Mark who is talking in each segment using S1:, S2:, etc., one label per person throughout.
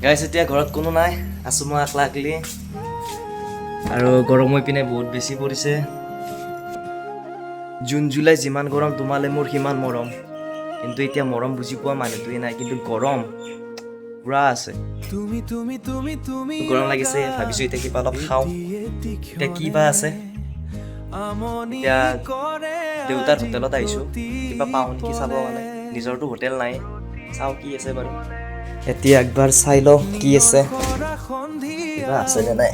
S1: গাইছ, এতিয়া ঘৰত কোনো নাই, আছোঁ মই আকলা আকলি। আৰু গৰম হৈ পিনে বহুত বেছি পৰিছে। জুন জুলাই যিমান গৰম, তোমালে মোৰ সিমান মৰম। কিন্তু এতিয়া মৰম বুজি পোৱা মানুহটোৱে নাই। কিন্তু গৰম পূৰা আছে।
S2: তুমি তুমি তুমি তুমি
S1: গৰম লাগিছে, ভাবিছোঁ এতিয়া কিবা অলপ খাওঁ। এতিয়া কি বা আছে?
S2: আমনি
S1: এতিয়া
S2: কৰে।
S1: দেউতাৰ হোটেলত আহিছোঁ, কিবা পাওঁ নেকি চাব। মানে নিজৰতো হোটেল নাই, চাওঁ কি আছে বাৰু। এতিয়া একবাৰ চাই লওঁ কি আছে, কিবা আছে নে নাই।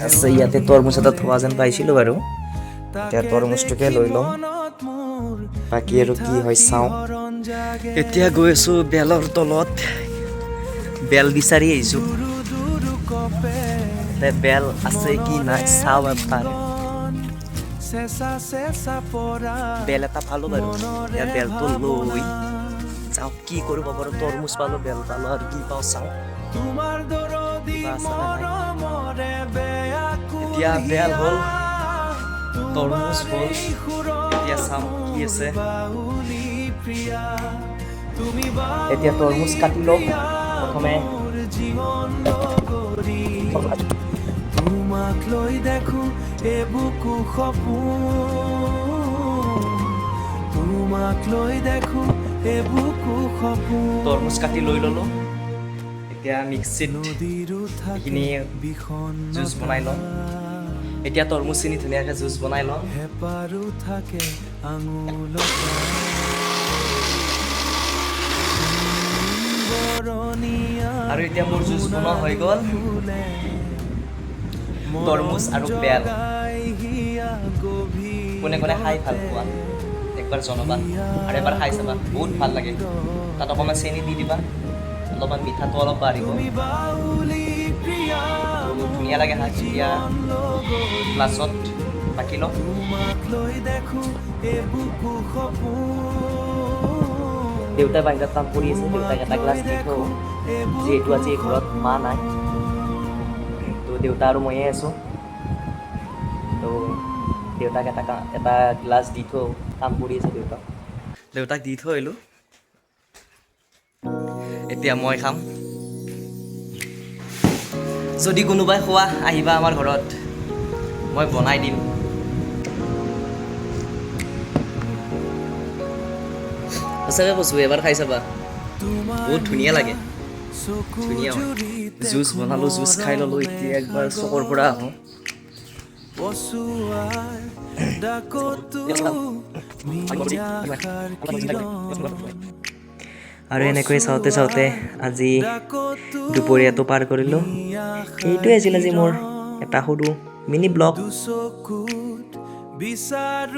S1: আছে, ইয়াতে তৰমুজ এটা থোৱা যেন পাইছিলোঁ বাৰু। এতিয়া তৰমুজটোকে লৈ লওঁ, বাকী আৰু কি হয় চাওঁ। এতিয়া গৈ আছোঁ বেলৰ তলত, বেল বিচাৰি আহিছোঁ। এতিয়া বেল আছে কি নাই চাওঁ এবাৰ।
S2: চেঁচা চেঁচা পৰা
S1: বেল এটা পালোঁ বাৰু। এতিয়া বেলটো লৈ চাওঁ কি কৰিব পাৰোঁ। তৰমুজ পালোঁ, বেল পালোঁ, আৰু কি পাওঁ চাওঁ।
S2: তোমাৰ দৰদী
S1: কিবা আছে নে নাই?
S2: মৰমৰে বেয়া।
S1: এতিয়া বেল হ'ল, তৰমুজ হ'ল, এতিয়া চাওঁ কি আছে।
S2: বাউলি প্ৰিয়া তুমি।
S1: এতিয়া তৰমুজ কাটি লওঁ প্ৰথমে।
S2: মোৰ জীৱন লগৰী, তোমাক লৈ দেখো এবুকু সপোন, তোমাক লৈ দেখো এবুকু সপোন।
S1: তৰমুজ কাটি লৈ ল'লোঁ। এতিয়া মিক্সিত
S2: নদীৰো থাকে
S1: এইখিনি
S2: বিষণ্ণতা।
S1: জুচ বনাই ল'ম। এতিয়া তৰমুজখিনি ধুনীয়াকৈ জুচ বনাই ল'ম।
S2: হেঁপাৰো থাকে আঙুলতা বৰণীয়া।
S1: আৰু এতিয়া মোৰ জুচ বনোৱা হৈ গ'ল।
S2: ফুলে
S1: তৰমুজ আৰু বেল।
S2: জগাই হিয়া গভীৰ।
S1: কোনে কোনে খাই ভাল পোৱা একবাৰ জনাবা আৰু এবাৰ খাই চাবা, বহুত ভাল লাগে। তাত অকণমান চেনি দি দিবা, অলপমান মিঠাটো অলপ বাঢ়িব।
S2: বাউলি প্ৰিয়া।
S1: বহুত ধুনীয়া লাগে খাই। এতিয়া গ্লাছত বাকি লওঁ।
S2: তোমাক লৈ দেখো এবুকু সপোন।
S1: দেউতাই বাহিৰত কাম কৰি আছে, দেউতাক এটা গ্লাছ দি থওঁ। যিহেতু আজি ঘৰত মা নাই, তো দেউতা আৰু ময়ে আছোঁ, তো দেউতাক এটা গ্লাছ দি থওঁ। কাম কৰি আছে দেউতাক। দেউতাক দি থৈ আহিলোঁ, এতিয়া মই খাম। যদি কোনোবাই খোৱা, আহিবা আমাৰ ঘৰত, মই বনাই দিম। সঁচাকৈ কৈছোঁ, এবাৰ খাই চাবা, বহুত ধুনীয়া লাগে, ধুনীয়া হয়। জুচ বনালোঁ, জুচ খাই ল'লোঁ। এতিয়া একবাৰ চকৰ পৰা আহোঁ।
S2: পচুৱাৰ ডাকতো মিয়াষাৰ কিৰণ।
S1: আৰু এনেকৈ চাওঁতে চাওঁতে আজি
S2: ডাকতো
S1: দুপৰীয়াটো পাৰ কৰিলোঁ। এইটোৱে আছিল আজি মোৰ এটা সৰু মিনি ব্লগ।
S2: দুচকুত বিচাৰো।